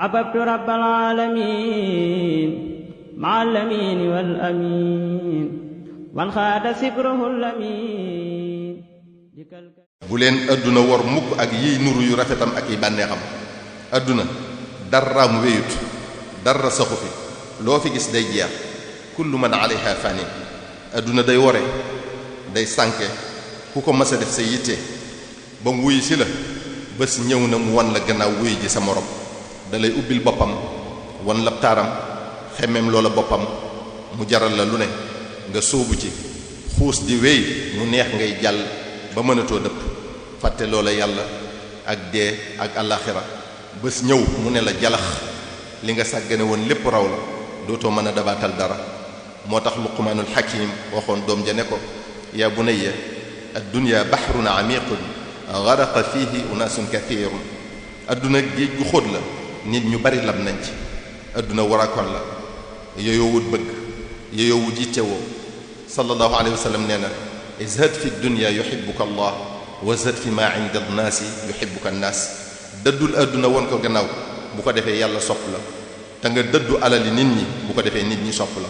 أحببت رب العالمين مع الأمين والأمين وانخاد سبره الأمين. bu leen adduna war mukk ak yiy nuru yu rafetam ak yi bànneexam. adduna daraam wéyut, dara saxu fi, loo fi gis day jeex. kullu man alayha fanin. adduna day wore, day sànke, ku ko mas a def sa yitte ba mu wuyu si la bés ñëw na mu wan la gannaaw wuyu ji sa morom. da lay ubbil boppam wan la taaram, xemmeem loola boppam, mu jaral la lu ne nga sóobu ci xuus di wéy mu neex ngay jàll ba mënatoo dëpp, fàtte loola yàlla ak dee ak àllaaxira. bés ñëw mu ne la jalax li nga sàggane woon lépp raw la, dootoo mën a dabaatal dara. moo tax luqmaanul hakim waxoon doom ja ne ko yaa bunayya ad-dunya bahrun amiqun garaqa fihi unaasun kathirun. adduna géej gu xóot la, nit ñu bari lab nañ ci. adduna warakon la, yooyoo wut bëgg, yooyoo wut yittewoo. sallallahu alayhi wa sallam nee na izhad fi dunya yuhibbuka allah wa zhad fi ma inda an-naasi yuhibbuka an-naas. dëddul adduna woon ko gannaaw, bu ko defee yàlla sopp la, te nga dëddu alali nit ñi, bu ko defee nit ñi sopp la.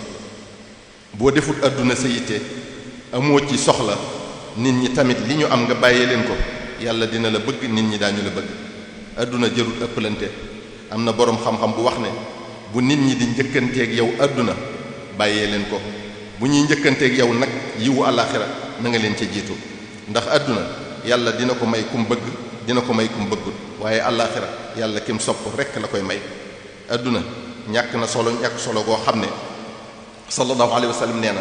boo defut adduna sa yitte, amoo ci soxla, nit ñi tamit li ñu am nga bàyyee leen ko, yàlla dina la bëgg, nit ñi daañu la bëgg. adduna jërul ëppalante. am na boroom xam-xam bu wax ne bu nit ñi di njëkkanteeg yow adduna bàyyee leen ko, bu ñuy njëkkanteeg yow nag yiwu àllaaxira na nga leen ca jiitu. ndax adduna yàlla dina ko may kum bëgg, dina ko may kum bëggul, waaye àllaaxira yàlla kim sopp rekk la koy may. adduna ñàkk na solo, ñàkk solo goo xam ne sallallahu alayhi wa sallam nee na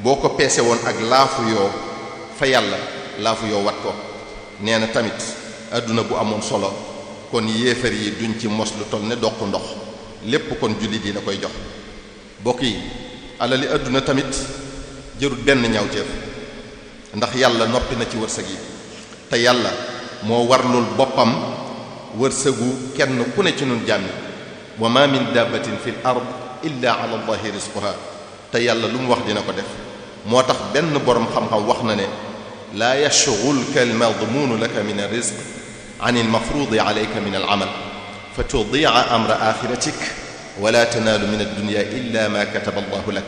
boo ko peese woon ak laafu yoo fa yàlla, laafu yoo wat ko. nee na tamit adduna bu amoon solo kon yéefar yi duñ ci mos lu toll ne doq ndox, lépp kon jullit yi la koy jox. bokk yi, alali adduna tamit jërut benn ñaawteef, ndax yàlla noppi na ci wërsëg yi, te yàlla moo warlul boppam wërsëgu kenn ku ne ci nun jàmmi. wa ma min dabbatin fil ard illa ala allahi rizquha. te yàlla lu mu wax dina ko def. moo tax benn boroom xam-xam wax na ne laa yashghulka almadmuunu laka min arrizq an almafruudi alayka min alamal fa tudiica amra axiratik wala tanaalu min addunya illa ma kataba allahu lak.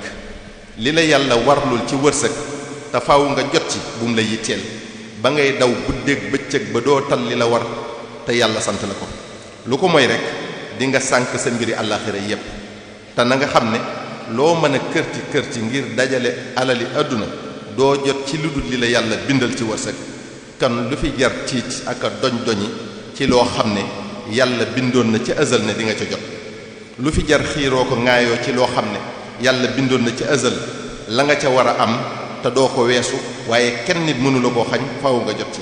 li la yàlla warlul ci wërsëg te faaw nga jot ci bu mu la yitteel ba ngay daw guddeeg bëccëg ba doo tal li la war te yàlla sant la ko. lu ko mooy rek di nga sànk sa mbiri àllaaxira yépp. te na nga xam ne loo mën a kërti kërti ngir dajale alali adduna doo jot ci lu dul li la yàlla bindal ci wërsëg. kan lu fi jar tiit ak a doñ-doñi ci loo xam ne yàlla bindoon na ci azal ne di nga ca jot. lu fi jar xiiroo ko ŋaayoo ci loo xam ne yàlla bindoon na ci azal la nga ca war a am te doo ko weesu, waaye kenn nit mënu la koo xañ, faaw nga jot ci.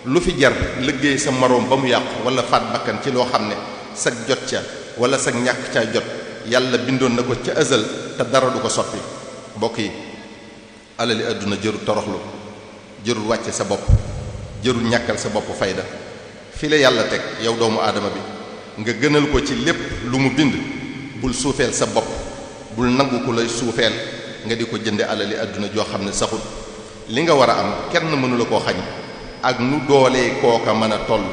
lu fi jar liggéey sa moroom ba mu yàqu wala faat bakkan ci loo xam ne sag jot ca wala sag ñàkk caa jot yàlla bindoon na ko ca azal te dara du ko soppi. mbokk yi, alali adduna jërul toroxlu, jërul wàcce sa bopp, jërul ñàkkal sa bopp fayda. fi la yàlla teg yow doomu aadama bi nga gënal ko ci lépp lu mu bind. bul suufeel sa bopp, bul nangu ku lay suufeel nga di ko jënde alali adduna joo xam ne saxul. li nga war a am kenn mënu la koo xañ, ak nu doolee kooka mën a toll.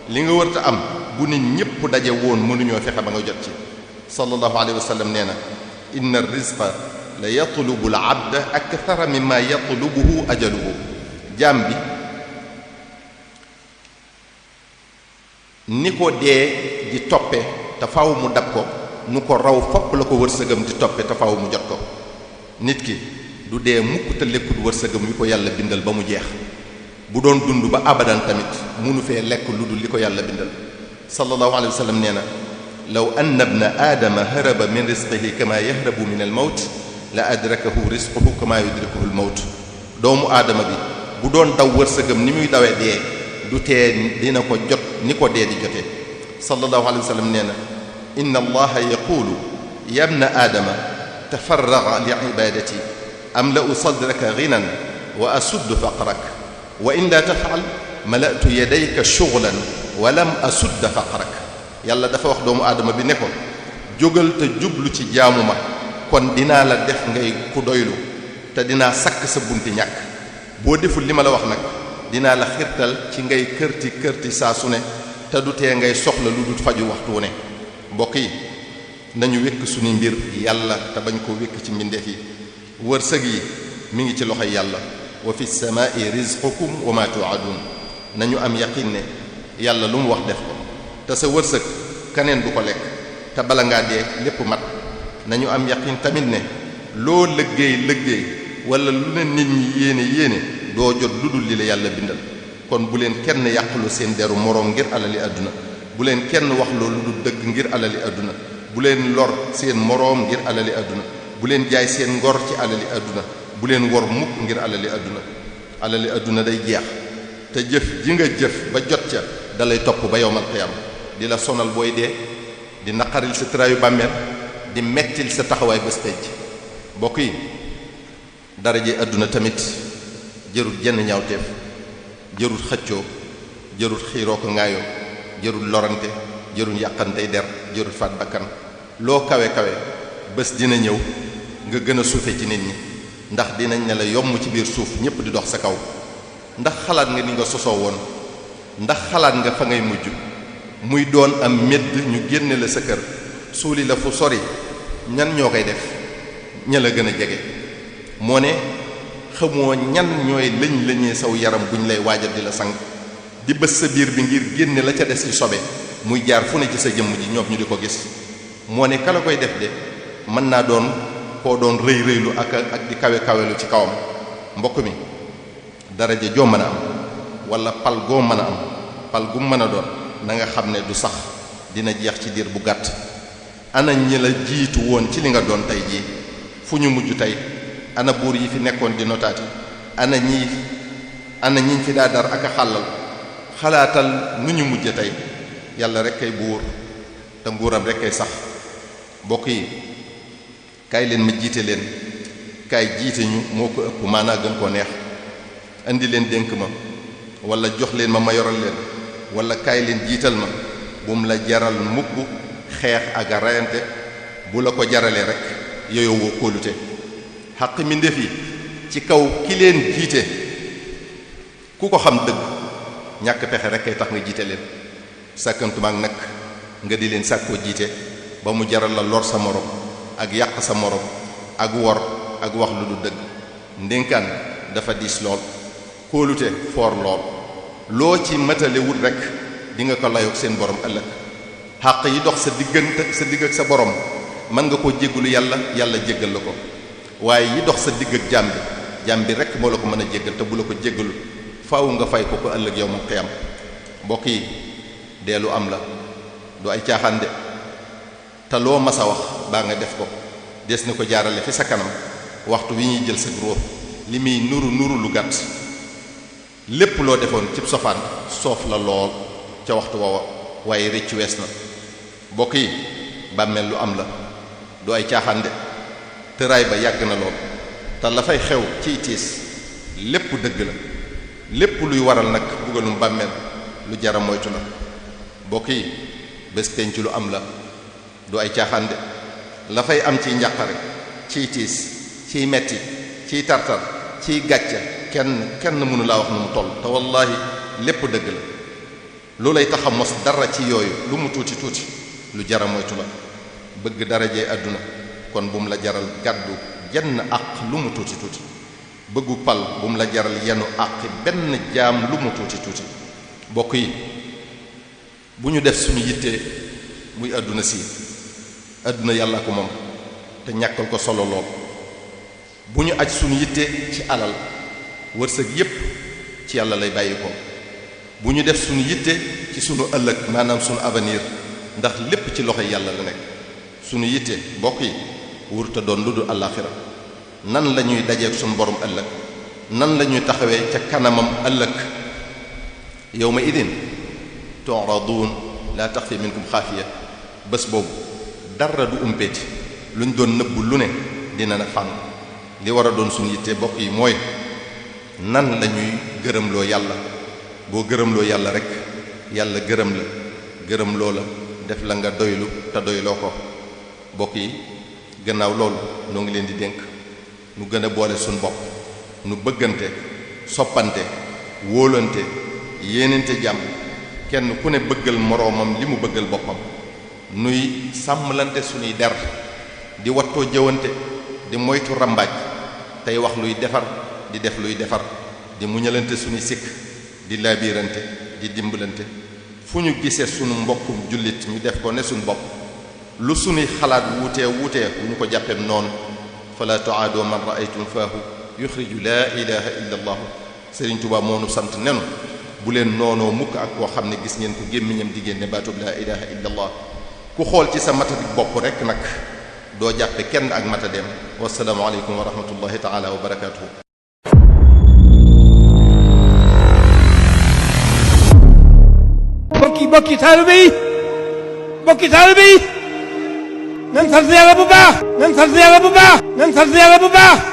li nga wërta am bu nit ñépp daje woon mënuñoo fexe ba nga jot ci. sallallahu alayhi wa sallam nee na inna rizqa la yatlubu al abda akthara mimma yatlubuhu ajaluhu. jaam bi ni ko dee di toppe te faaw mu dab ko, nu ko raw fopp la ko wërsëgam di toppe te faaw mu jot ko. nit ki du dee mukk te lekkut wërsëgam wi ko yàlla bindal ba mu jeex. bu doon dund ba abadan tamit munu fee lekk lu dul li ko yàlla bindal. sallallahu alayhi wa sallam nee na law anna ibna aadama haraba min rizqihi kama yahrabu min al mawt la adrakahu rizquhu kama yudrikuhu al mawt. doomu aadama bi bu doon daw wërsëgam ni muy dawee dee du tee dina ko jot ni ko dee di jotee. sallallahu alayhi wa sallam nee na inna allaha yaqulu ya ibna aadama tafarraga li ibadati amla'u sadraka ghinan wa asuddu faqrak wa in la taf'al mala'tu yadayka shughlan wa lam asudda faqrak. yàlla dafa wax doomu aadama bi ne ko jógal te jublu ci jaamu ma, kon dinaa la def ngay ku doylu te dinaa sakk sa bunti ñàkk. boo deful li ma la wax nag dinaa la xirtal ci ngay kërti kërti saa su ne te du tee ngay soxla lu dul faju waxtu wu ne. mbokk yi nañu wékk suñu mbir yàlla te bañ ko wékk ci mbindeef yi wërsëg yi mi ngi ci loxoy yàlla wa fi samaa'i rizqukum wa ma tu'adun nañu am yaqin ne yàlla lu mu wax def ko te sa wërsëg keneen du ko lekk te bala ngaa dee lépp mat nañu am yaqin tamit ne loo liggéey wala lu ne nit ñi yéene doo jot lu dul li la yàlla bindal kon bu leen kenn yàqulu seen deru moroom ngir alali àdduna bu leen kenn wax loolu lu dëgg ngir alali àdduna bu leen lor seen moroom ngir alali àdduna bu leen jaay seen ngor ci alali àdduna bu leen wor mukk ngir alali àdduna day jeex te jëf ji nga jëf ba jot ca dalay topp ba yowmal qiyam di la sonal booy dee di naqaril sa traayu bàmmeel di mettil sa taxawaay bés penc bokk yi daraje àdduna tamit jërul jenn ñaawteef jërul xëccoo jërul xiiroo ko ŋaayoo jërul lorante jërul yàqantey der jërul faat bakkan loo kawe bés dina ñëw nga gën a suufe ci nit ñi ndax dinañ ne la yomb ci biir suuf ñépp di dox sa kaw ndax xalaat nga ni nga sosoo woon ndax xalaat nga fa ngay mujj muy doon am medd ñu génne la sa kër suuli la fu sori ñan ñoo koy def ña la gën a jege moo ne xamoo ñan ñooy lañee saw yaram buñ lay waajal di la sang di bës sa biir bi ngir génne la ca des ci sobe muy jaar fu ne ci sa jëmm ji ñoom ñu di ko gis moo ne kala koy def de mën naa doon koo doon rëylu ak di kawelu ci kawam mbokk mi daraja joo mën a am wala pal goo mën a am pal gu mën a doon na nga xam ne du sax dina jeex ci diir bu gàtt ana ñi la jiitu woon ci li nga doon tey jii fu ñu mujj tey ana buur yi fi nekkoon di notaati ana ñiñ fi daa dar ak a xàllal xalaatal nu ñu mujj tey yàlla rek kay buur te nguuram rek kay sax mbokk yi kaay leen ma jiite leen kaay jiite ñu moo ko ëpp maanaa gën koo neex indi leen dénk ma wala jox leen ma yoral leen wala kaay leen jiital ma bu mu la jaral mukk xeex ak a rayante bu la ko jaralee rek yooyu woo kóolute xaq mi ndef yi ci kaw ki leen jiite ku ko xam dëgg ñàkk pexe rek kay tax nga jiite leen sàkkantumaak nag nga di leen sàkkoo jiite ba mu jaral la lor sa morom ak yàq sa morom ak wor ak wax lu du dëgg ndénkaan dafa diis lool kóolute foor lool loo ci matale wut rek di nga ko layoog seen borom ëllëg xàq yi dox sa digg ak sa borom mën nga koo jéggalu yàlla jéggal la ko waaye yi dox sa digg ak jaam bi rek moo la ko mën a jéggal te bu la ko jéggalu faaw nga fay ko ëllëg yow mu xiyam mbokk yi deelu am la du ay caaxaan de te loo mas a wax baa nga def ko des na ko jaarale fi sa kanam waxtu wi ñuy jël sa ruux li muy nuru lu gàtt lépp loo defoon cib sofaan soof la lool ca waxtu woowa waaye rëccu wees na mbokk yi bàmmeel lu am la du ay caaxaan de tëraay ba yàgg na lool te la fay xew ciy tiis lépp dëgg la lépp luy waral nag bugalum bàmmeel lu jara moytu la mbokk yi bés penc lu am la du ay caaxaan de la fay am ciy njàqare ciy tiis ciy metti ciy tartar ciy gàcce kenn mënu laa wax nu mu toll te wallahi lépp dëgg la lu lay tax a mos dara ci yooyu lu mu tuuti lu jara moytu la bëgg darajee àdduna kon bu mu la jaral gàddu jenn àq lu mu tuuti bëggu pal bu mu la jaral yenu àq benn jaam lu mu tuuti bokk yi bu ñu def suñu yittee muy àdduna si àdduna yàlla ko moom te ñàkkal ko solo lool bu ñu aj suñu yitte ci alal wërsëg yépp ci yàlla lay bàyyi ko bu ñu def suñu yitte ci suñu ëllëg maanaam suñu avenir ndax lépp ci loxo yàlla la nekk suñu yitte mbokk yi wurta doon lu dul àllaaxira nan la ñuy dajeek suñu borom ëllëg nan la ñuy taxawee ca kanamam ëllëg yawma idin tu'radun la taxfi minkum xaafiya bés boobu dara du umpeeti luñ doon nëbbu lu ne dina na fànn li war a doon suñu yitte bokk yi mooy nan la ñuy gërëmloo yàlla boo gërëmloo yàlla rek yàlla gërëm loo la def la nga doylu te doyloo ko bokk yi gannaaw loolu noo ngi leen di dénk nu gën a boole suñu bopp nu bëggante soppante wóolante yéenante jàmm kenn ku ne bëggal moroomam li mu bëggal boppam nuy sàmmlante suñuy der di wattoo jëwante di moytu rambaaj tey wax luy defar di def luy defar di muñalante suñuy sikk di laabirante di dimbalante fu ñu gisee sunu mbokkum jullit ñu def ko ne suñu bopp lu suñuy xalaat wuutee bu ñu ko jàppee noonu fala tuaadoo man raaytum faahu yuxriju laa ilaha illa allah Sëriñ Tuubaa moo nu sant nenu bu leen noonoo mukk ak koo xam ne gis ngeen ko gémmiñam di génne baatub laa ilaha illa allah ku xool ci sa matadik bopp rek nag doo jàppe kenn ak matadeem wasalaamu aleykum wa rahmatullahi taala wa barakatuhu bokki taalibe yi nan sant yàlla bu baax